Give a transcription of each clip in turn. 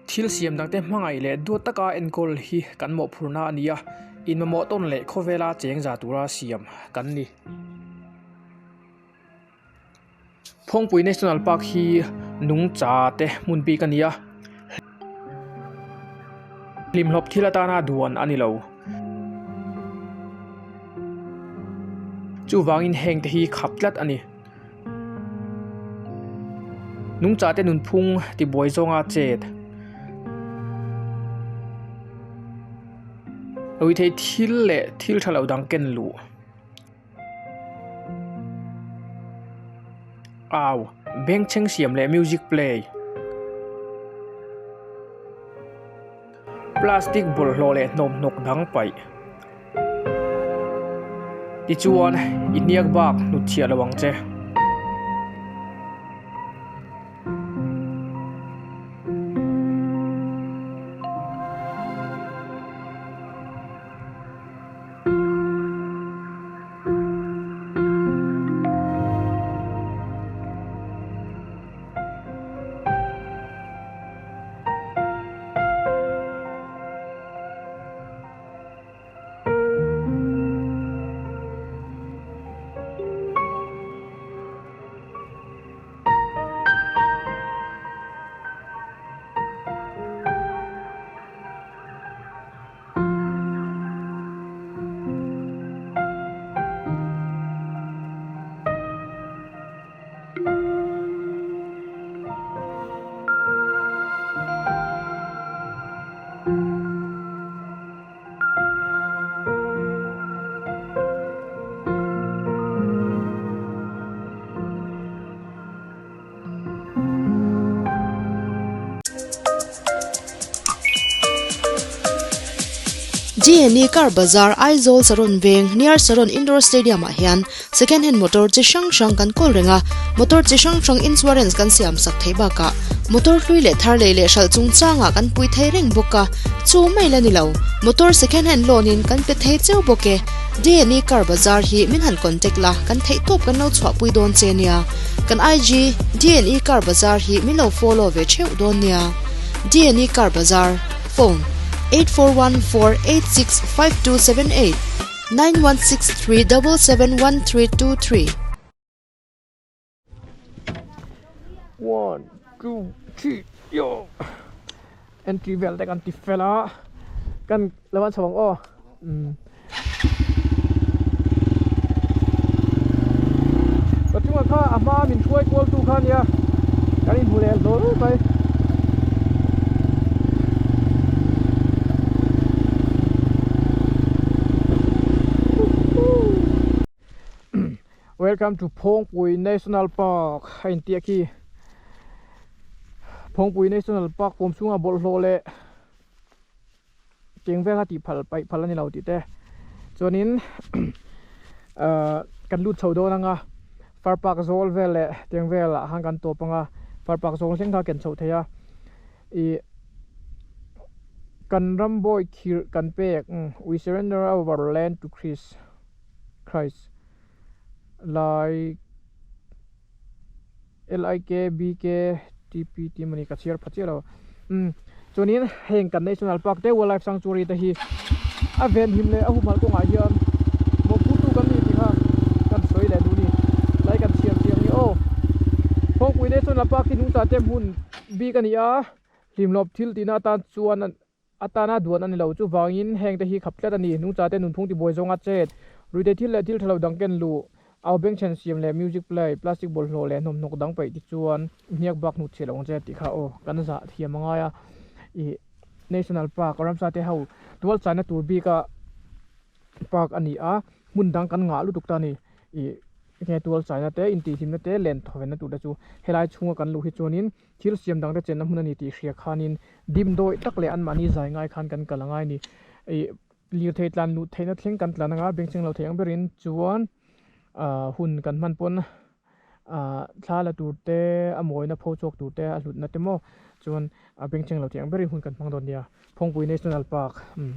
Thil siam dangte hmangaih leh duat taka enkawl hi kan mawhphurhna a ni a, inmamawh tawn leh khawvela cheng za tura siam kan ni. Phawngpui National Park hi nungcha te hmun bik a ni a, hlimhlawp thil atana duan a ni lo. Chuvangin hengte hi khap tlat a ni. Nungcha te nunphung tibuai zawnga chet. Ruihtheih thil leh thil tha lo dang ken luh. Au, bengchheng siam leh music play. Plastic bawlhhlawh leh hnawmhnawk dang paih. Tichuan, i hniak bak hnutchhiah lo ang che. GNE Car Bazar Aizawl Saron Veng near Saron Indoor Stadium ah hian Second hand motor chi hrang hrang kan kawl reng a, motor chi hrang hrang insurance kan siam sak theih bakah motor hlui leh thar lei leh hralh chungchangah kan pui thei reng bawk a, chu mai la ni lo, motor second hand loan in kan pe thei cheu bawk e. D&E car bazar hi min han contact la, kan theih tawp kan lo chhuahpui dawn che nia. Kan IG D&E car bazar hi min lo follow ve theuh dawn nia. D&E car bazar, phone, 8414865278. 9163 771323. One, two, three, yo. Entry vel te kan ti fel a. Kan lo an chho ang aw. Um. Ka chunga kha a hma min hruai kual tu kha nia. Kan inhmu leh hlawl mai. Welcome to Phawngpui National Park a intiah khi Phawngpui National Park pawm chhunga bawlhhlawh leh cheng vel kha tih phal paih phal a ni lo tih te chuanin ahh kan lut chho dawn anga far park zawl vel leh tiang velah khan kan tawp anga far park zawl thleng kha ken chhoh theih a ih kan ram bawi khirh kan pek we surrender our land to Christ Christ lai L I K B K T P tih mawni ka chhiar pha chiah lo umm chuanin heng kan national park te wildlife sanctuary te hi a venhim leh a humhalh kawngah hian mawhphutu kan ni tih kha kan sawi leh duh a ni lai kan chhiar chiang hi aw Phawngpui national park hi nungcha te hmun bik a ni a hlimhlawp thil tihna atan chuan Atana duan a ni lo. Chuvangin heng te hi khap tlat a ni. Nungcha te nunphung tibuai zawnga chet, ruihte thil leh thil tha lo dang ken luh, au bengchhen siam leh music play, plastic bawlhhlawh leh hnawmhnawk dang paih te chuan hniak bak hnut chhiah lo ang che tih kha aw kan zah thiam a ngai a. Ih National Park ramsa te ho tual chaina tur bika park a ni a, hmun dang kan ngah lutuk ta a ni. Ih nge tual chaina te, intihhlimna te, len thawvenna tur te chu helai chhunga kan luh hi chuanin Thil siam dangte chenna hmun a ni tih hria khanin dimdawi tak leh anmahni zai ngai khan kan kal angai a ni. Ih lirthei tlan luh theihna thleng kan tlan anga bengchheng lo thei ang berin chuan ah hun kan hman pawn ah thla la tur te a mawina pho chhuak tur te a hlutna te maw chuan a bengchheng lo thei ang berin hun kan hmang dawn nia. Phawngpui National Park umm.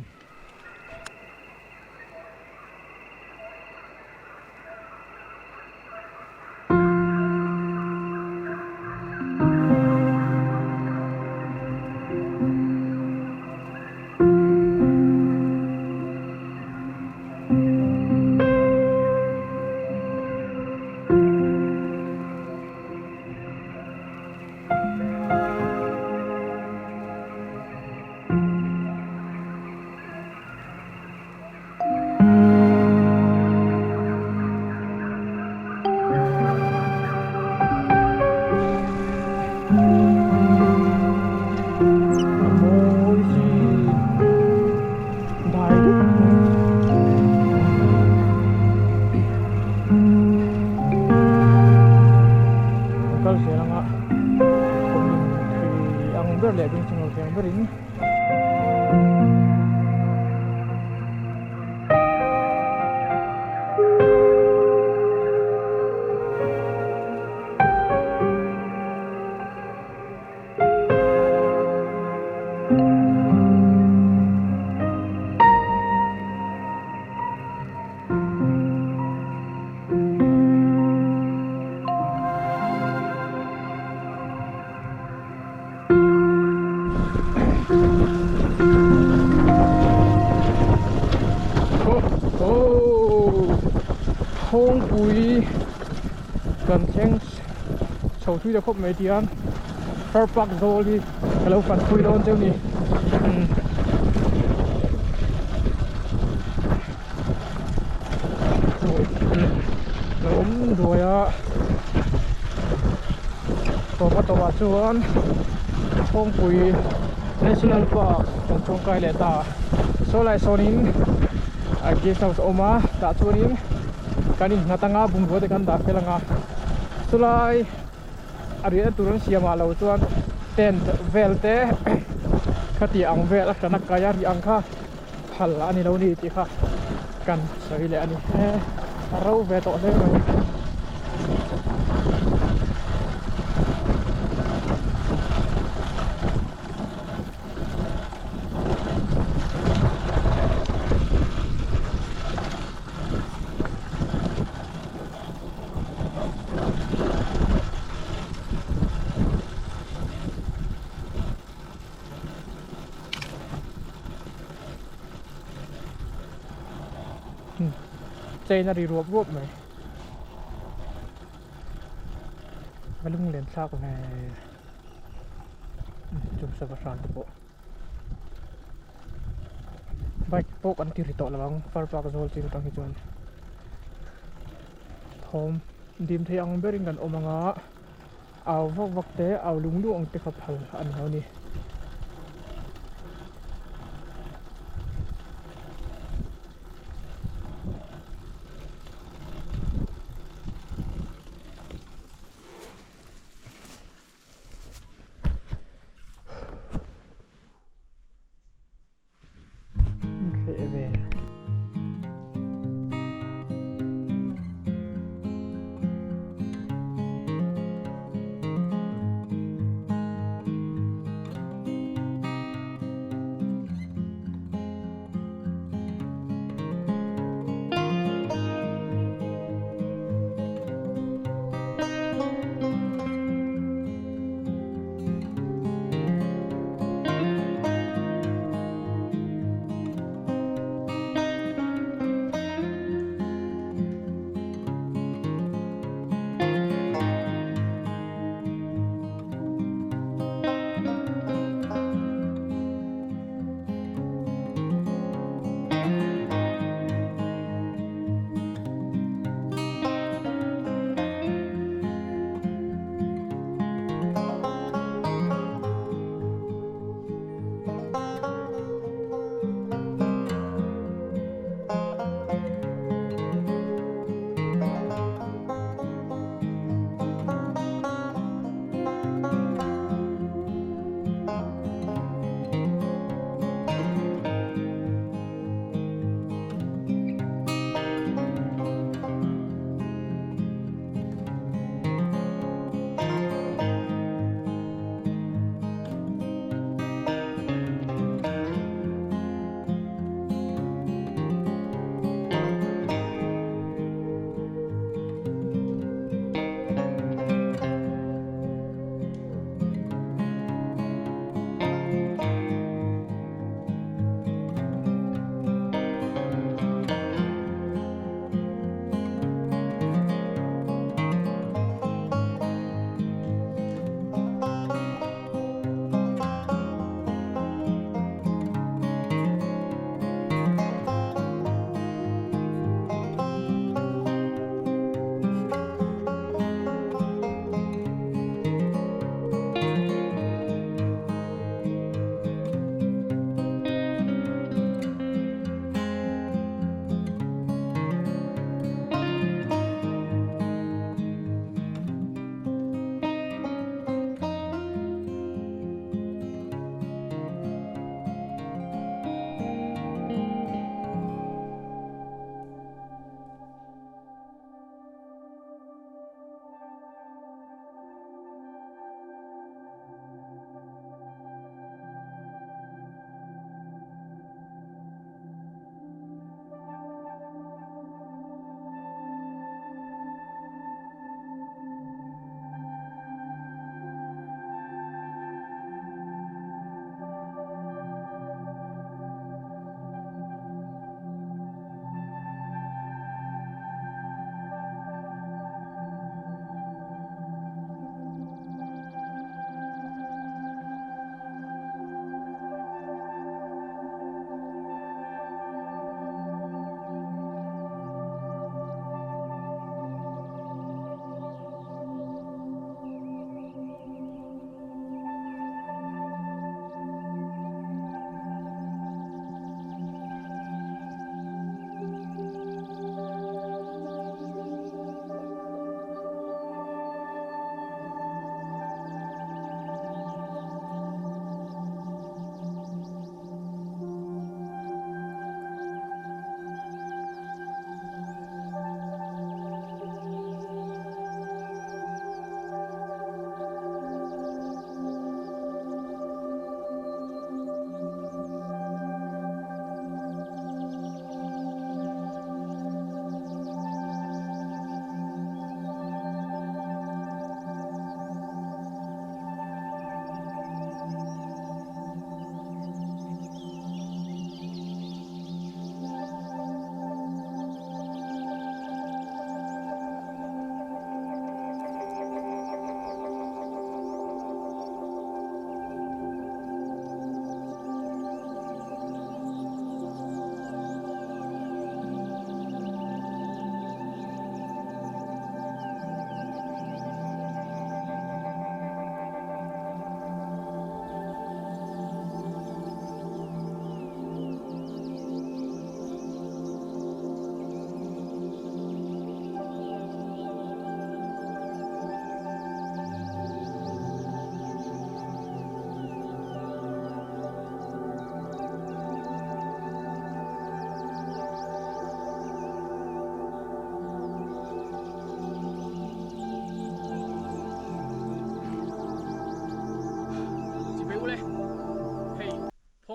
leh bengchheng lo thei ang berin. Phawngpui kan thleng chho thui ta khawp mai tiang Far Park zawl hi ka lo fan pui dawn cheu ni. Lo awm duai a tawp a tawpah chuan Phawngpui National Park kan chhungkai leh ta saw lai sawnin a guest house a awm a tah chuanin kan innghat anga bungrua te kan dah fel anga chulai a riahna tur an siam ah lo chuan tent vel te khati ang vel a hrana kai a rih ang kha. Phal a ni lo ni tih kha kan sawi leh a ni e a ro ve tawh hle mai. Chain a ri ruap ruap mai a lunglen thlak ve chum sava hran te pawh bike pawh kan ti ri tawh lo ang far park zawl chin atang hi chuan thawm dim thei ang berin kan awm anga. Au vak vak te, au lung lung ang te kha phal a ni lo a ni.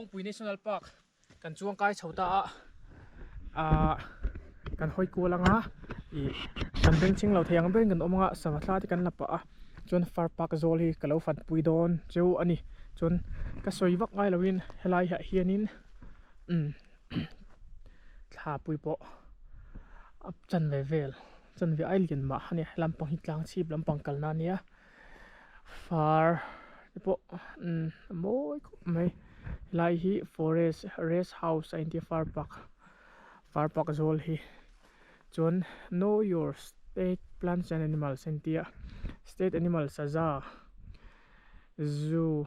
Phawngpui National Park kan chuang kai chho ta a ahh kan hawi kual anga ih kan bengchheng lo thei ang ber in kan awm anga sava thla te kan la pah a chuan far park zawl hi ka lo fanpui dawn cheu a ni chuan ka sawi vak ngai lo in helai ah hian in umm thla pui pawh a chanve vel chanve ai lian mah a ni lampang hi tlang chhip lampang kalna a nia. Far te pawh umm a mawi khawp mai helai hi forest rest house a intia far park far park zawl hi chuan know your state plants and animals a intia state animal saza zoo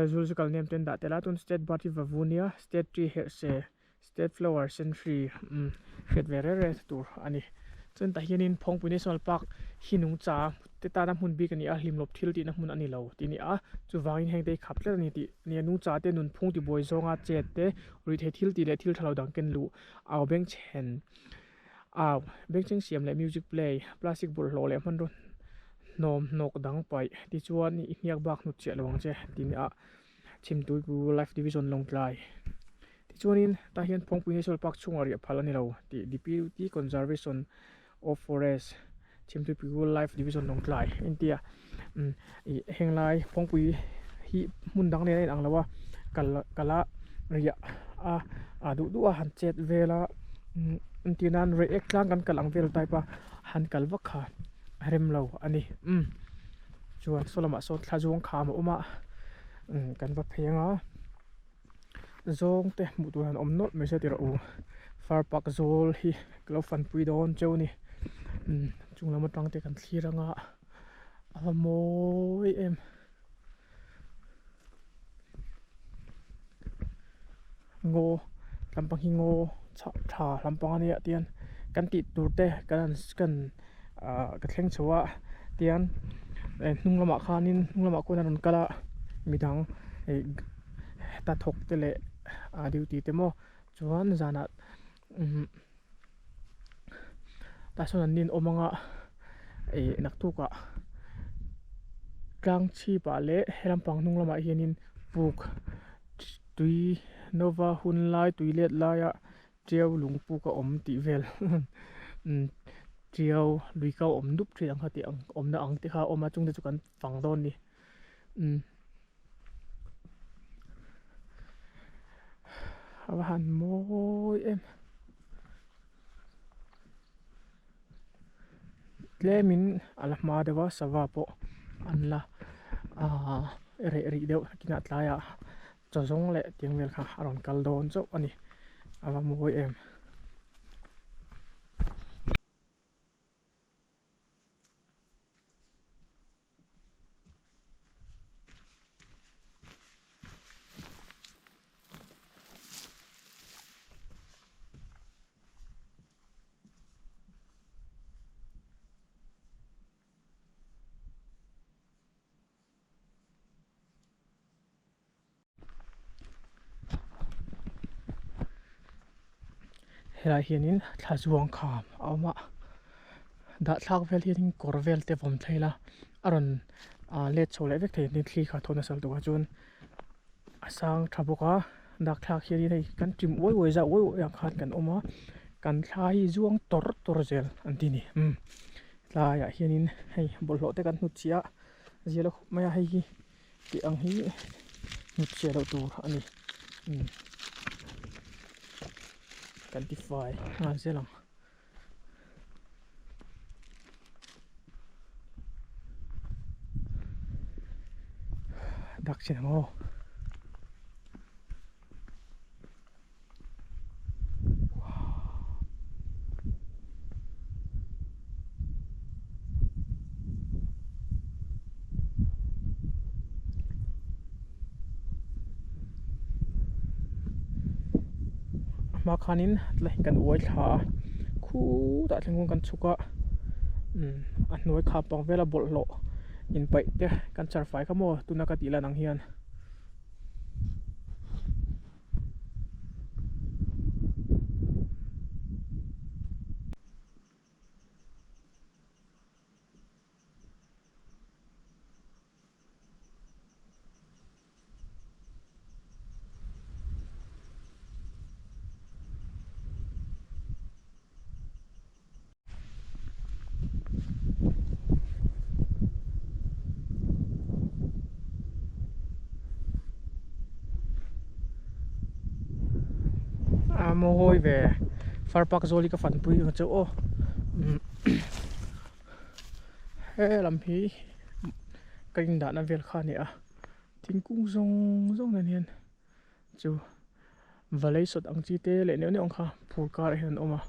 zoological name te an dah tel a chuan state bird hi vavu nia state tree herhse. State flower senhri umm hriat ve reng reng tur a ni. Chuan tah hianin Phawngpui National Park hi nungcha te tana hmun bik a ni a, hlimlawp thil tihna hmun a ni lo tih a ni a. Chuvangin heng te hi khap tlat a ni tih a ni a, nungcha te nunphung tibuai zawnga chet te, ruihtheih thil tih leh thil tha lo dang ken luh, au bengchhen au bengchheng siam leh music play, plastic bawlhhlawh leh hmanraw hnawm hnawk dang paih tichuan i hniak bak hnut chiah lo ang che tih a ni a. Chhimtuipu Life Division Lawngtlai. Tichuanin tah hian Phawngpui National Park chhungah riah phal a ni lo tih Deputy Conservation of Forest Chhimtuipu Life Division Lawngtlai a inti a. Umm ih henglai Phawngpui hi hmun dang nen a inang lo a kal kal a riah a ah duh duh a han chet vel a umm entir nan reiek tlang kan kal ang vel type a han kal vak kha a rem lo a ni umm. Chuan saw lamah sawn thla zawng kham a awm a umm kan va phei anga zawng te hmuh tur han awm nawlh mai se tih rawh u far park zawl hi ka lo fanpui dawn cheu a ni umm chung lam atang te kan thlir anga a va mawi em ngaw lampang hi ngaw chhah tha lampang a nia tihian kan tih tur te kan han kan ahh ka thleng chho a tihian hnung lamah khanin hnung lamah khawn a rawn kal a midang ih heta thawk te leh ah duty te maw chuan zanah umm tah sawn an nin awm anga ih naktukah tlang chhipah leh he lampang hnung lamah hianin puk tui nova hun lai tui let laia tiau lung puk a awm tih vel umm tiau lui kau awm dup thin ang kha tih ang awmna ang te kha a awm a chungte chu kan fang dawn a ni umm a va han mawi em tlemin a la hma deuh a sava pawh an la ahh reh rih deuh kinah tlaiah chaw zawng leh tiang vel kha a rawn kal dawn chauh a ni a va mawi em. Helai hianin thla zuang kham a awm a dah thlak vel hianin kawr vel te vawm thei la a rawn ah let chho leh vek thei a thli kha a thaw nasa lutuk a chuan a sang tha bawk a dak thlak hianin hei kan chim uai uai zau uai uai ang khan kan awm a kan thla hi zuang tawr tawr zel an ti a ni umm tlaiah hianin hei bawlhhlawh te kan hnutchhiah a zia la khawp mai a hei hi. Tih ang hi hnutchhiah loh tur a ni umm kan ti fai nghal zel ang. Dak chin ang aw. A hma khanin tlai kan uai thla a khutah thleng khawn kan chhuk a umm a hnuai kham pang vela bawlhhlawh inpaih te kan char fai kha maw tuna ka tih lan ang hian. mawi ve far park zawl hi ka fanpui ang che aw he lam hi ka indahna vel kha a ni a thingkung zawng zawng nen hian chu valei sawt ang chi te leh neuh neuh ang kha phur karah hian an awm a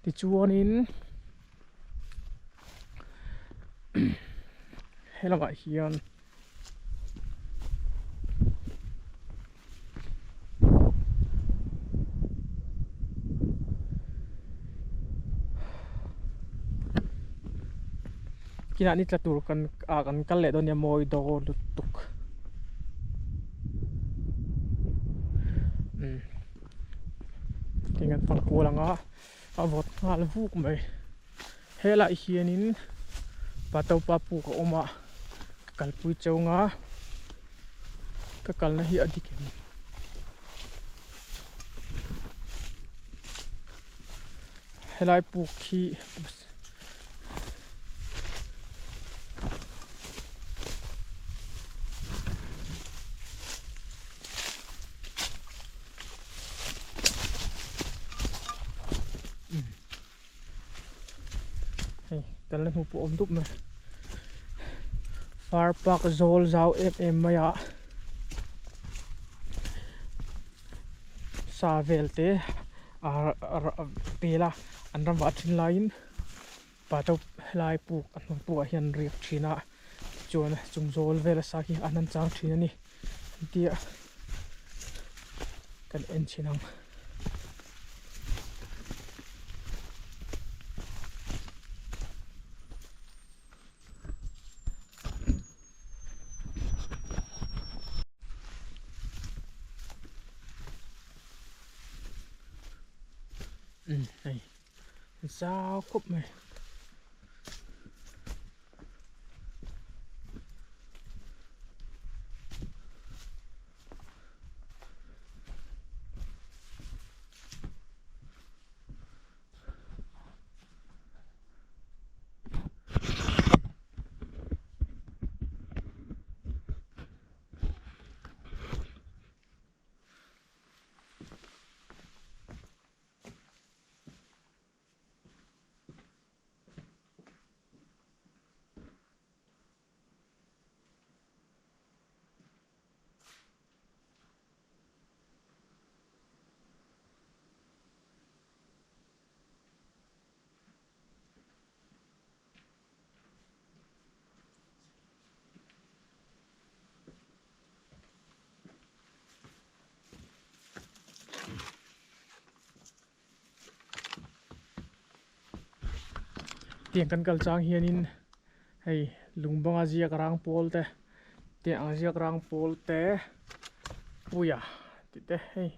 tichuanin he lamah hian. Kinah ni tla tur kan ah kan kal leh dawn nia mawi dawn lutuk umm tin kan fang kual ang a a vawt nghal vuk mai. Helaiah hianin Patopa puk a awm a ka kalpui cheng a ka kalna hi a dik em helai puk hi Hei kan la hmu pawh awm dup mai far park zawl zau em em mai a sa vel te ah pel a an ram vah thin laiin pa to helai puk a hnung puk ah hian an riak thin a tichuan chung zawl vel a sa khi an han chang thin a ni an tia kan en chhin ang. Hei zau khawp mai. Tiang kan kal chang hianin hei lung banga ziak rang pawl te tiang ang ziak rang pawl te puia tih te hei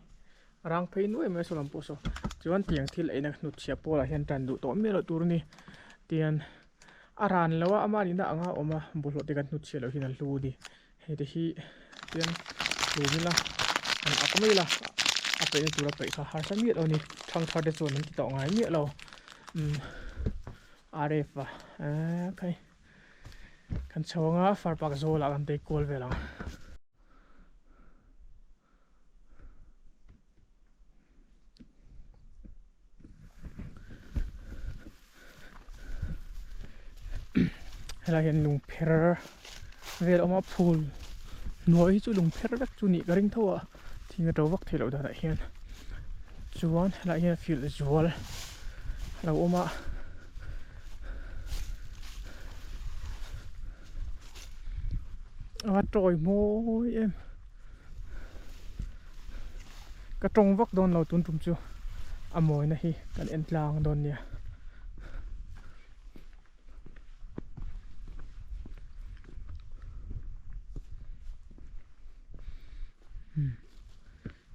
rang phei nuai mai a saw lam pawh saw chuan tiang thil eina hnut chhiah pawlah hian tan duh tawh miah loh tur a ni tian a ran lo a ama nihna anga awm a bawlhhlawh te kan hnut chhiah loh hian a hlu a ni. Hei te hi tian hlum ila an ak mai ila a peihna tura peih kha harsa miah lo a ni thangthar te chuan an ti tawh ngai miah lo umm rf a eee khai kan chho anga far park zawlah kan tei kual vel ang. Helai hian lungpher vel a awm a phul hnuai hi chu lungpher vek chu nih ka ring tho a thing a to vak theih loh danah hian chuan helaiah hian field zual a lo awm a. A tawi mawi em. Ka tawng vak dawn lo tun tum chu a mawina hi kan en tlang dawn nia.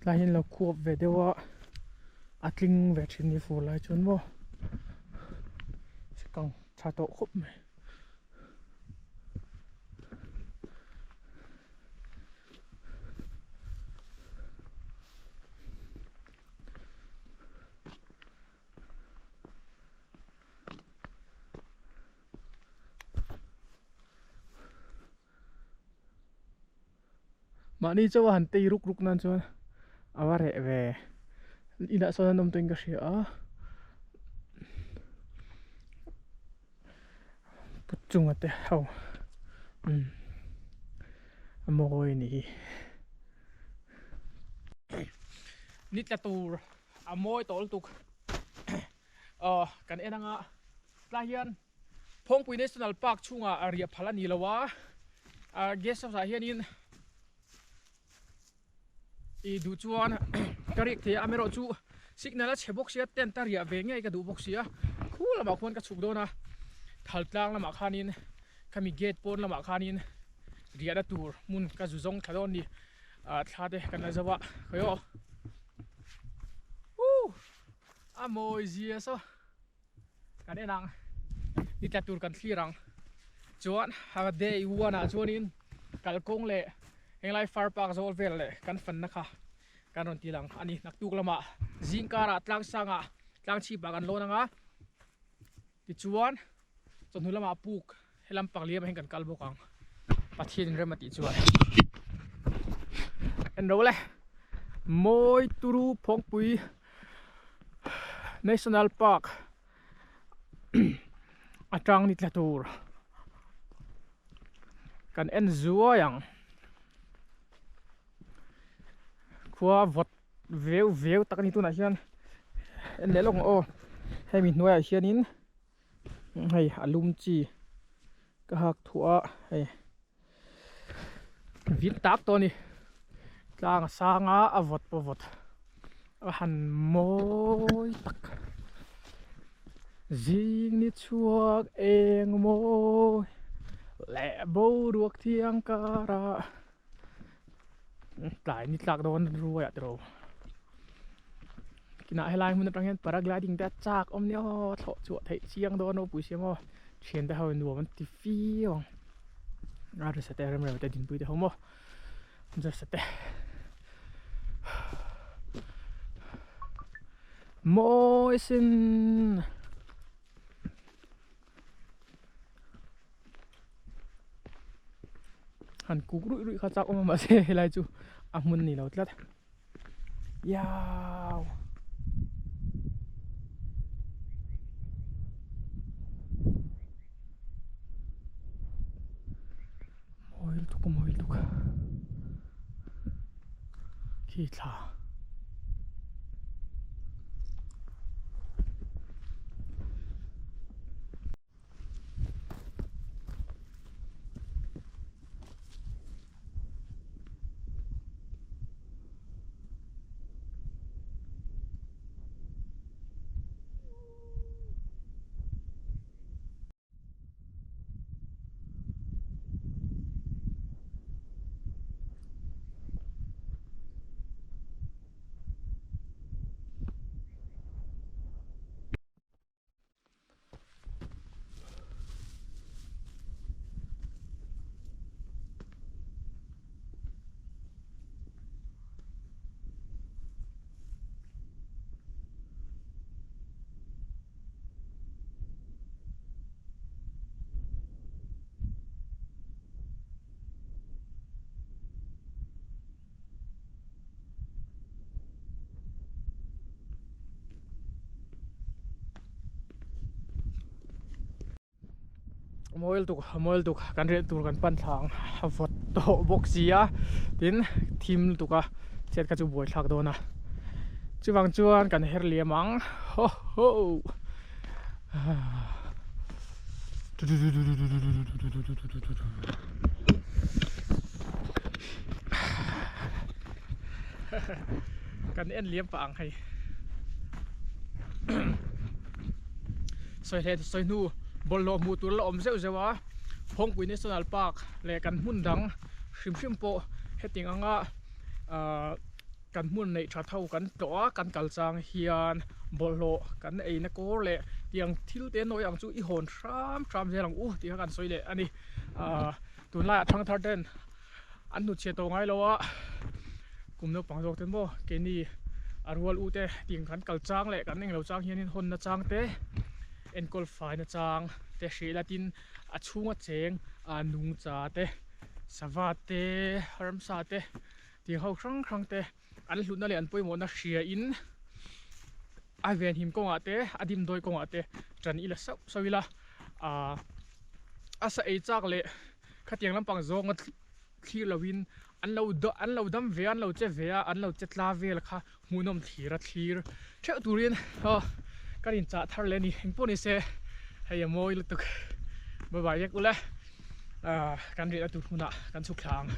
Tlai hian lo khuap ve deuh a a tling ve thin ni fur lai chuan maw kang tha tawh khawp mai. Mahni chauh a han tei ruk ruk nan chuan a va reh ve. Inah sawn an awm tawhin ka hria a. Put chunga te ho umm a mawi a nih hi. Ni tla tur a mawi tawh lutuk aw kan en anga tlai hian Phawngpui National Park chhungah a riah phal a ni lo a, guest house ah hianin i duh chuan ka riak thei a, amaherawhchu signal a chhe bawk sia tent a riah ve ngei ka duh bawk sia, khu lamah khuan ka chhuk dawn a, thal tlang lamah khanin khami gate pawn lamah khanin riahna tur hmun ka zu zawng thla dawn a ni, ah thla te kan la zo a, khawi aw uh a mawi zia saw. Kan en ang ni tla tur kan thlir ang chuan a day one ah chuanin kalkawng leh henglai far park zawl vel leh kan fanna kha kan rawn ti lang a ni naktuk lamah zing karah tlang sangah tlang chhip ah kan lawn ang a tichuan chawhnu lamah puk helam pakliam ah hian kan kal bawk ang Pathian in rem a tih chuan en ro le mawi turu phawngpui National Park atang ni tla tur kan en zuai ang khua vawt veu veu tak a ni tunah hian en leh lawk ang aw hemi hnuaiah hianin hei a lum chi ka hak thuah a hei vin tak tawh a ni tlang a sang a a vawt pawh vawt a han mawi tak zing ni chhuak eng mawi leh boruak thiang karah tlai ni tlak dawn ruai ah tiraw kinah helai hmun atang hian paragliding te a chak awm nia aw thlawh chhuah theih chiang dawn ropui sia maw thian te ho in nuam an ti viau ang a risa te rem rem te dinpui te ho maw risa te mawi sin. Han kuk ruih ruih kha chak awm a mahse helai chu a hmun ni lo tlat yau mawi lutuk a mawi lutuk khi thla. Mawi lutuk mawi lutuk kan riah tur kan pan thla ang a vawt tawh bawk si a tin thim lutuk a chet kha chu buai thlak dawn a chuvang chuan kan her liam ang ho ho. Kan en liam pah ang hei sawi hle sawi hnu bawlhhlawh hmuh tur la awm zeuh zeuh a Phawngpui National Park leh kan hmun dang hrim hrim pawh hetiang anga ahh kan hmun neih that ho kan tlawh a kan kal chang hian bawlhhlawh kan eina kawr leh tiang thil te nawi ang chu i hawn hram hram zel ang u tih kha kan sawi leh a ni ahh tunlaiah thangthar ten an hnutchhiah tawh ngai lo a kum naupang zawk te maw keini a rual u te tiang kan kal chang leh kan englo chang hianin hawnna chang te enkawl faina chang te hrih latin a chhunga cheng a nungcha te. Sava te ramsa te tih ho hrang hrang te an hlutna leh an pawimawhna hria in a venhim kawngah te a dimdawi kawngah te tan ila sauh sauh ila ahh a sa ei chak leh khatiang lampang zawnga thlir lovin an lo an lo dam ve a an lo che ve a an lo che tla vel kha hmuhnawm thlir a thlir theuh turin aw kan inchah thar leh a ni engpawh ni se hei a mawi lutuk bye bye vek ula ahh kan riahna tur hmunah kan chhuk thla ang.